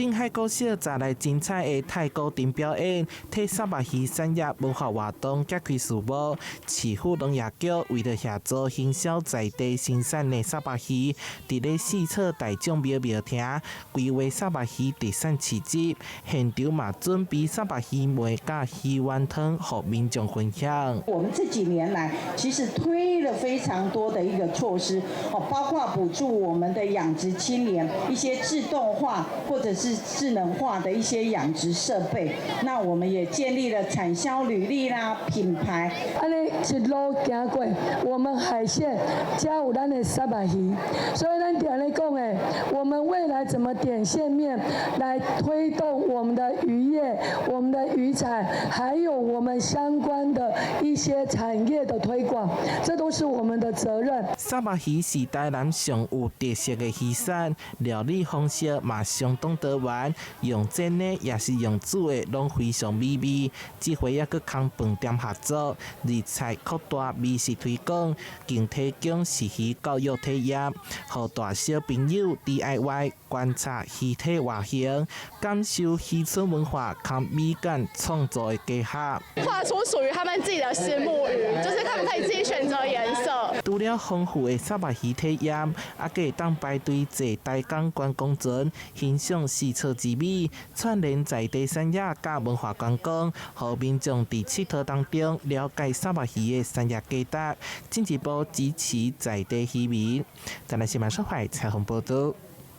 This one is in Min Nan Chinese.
鎮海國小帶來精彩的太鼓燈表演，替虱目魚產業文化活動揭開序幕。市府農業局為著協助行銷在地生產的虱目魚，佇咧四草大眾廟廟廳規劃虱目魚特產市集，現場嘛準備虱目魚糜佮魚丸湯，予民眾分享。我們這幾年來其實推了非常多的一個措施，哦，包括補助我們的養殖青年一些自動化或者是智能化的一些養殖設備。那我們也建立了產銷履歷啦、品牌。按呢一路行過，我們海線才有咱的虱目魚，所以咱定咧講的，我們未來怎麼點線面來推動我們的漁業、我們的漁產，還有我們相關的一些產業的推廣，這都是我們的責任。虱目魚是台南上有特色的魚產，料理方式嘛相當多元，用煎的抑是用煮的，攏非常美味。這回猶閣崁飯店合作，日菜擴大美食推廣，更提供食魚教育體驗，予大小朋友 DIY 觀察魚體外形，感受漁村文化佮美感創造的結合。畫出屬於他們自己的虱目魚，就是他們可以自己選擇顏色。除了豐富的虱目魚體驗，猶閣會當排隊坐台江觀光船，欣賞四草之美，串聯在地產業佮文化觀光，予民眾佇𨑨迌當中了解虱目魚的產業價值，進一步支持在地漁民。台南新聞小懷採訪報導。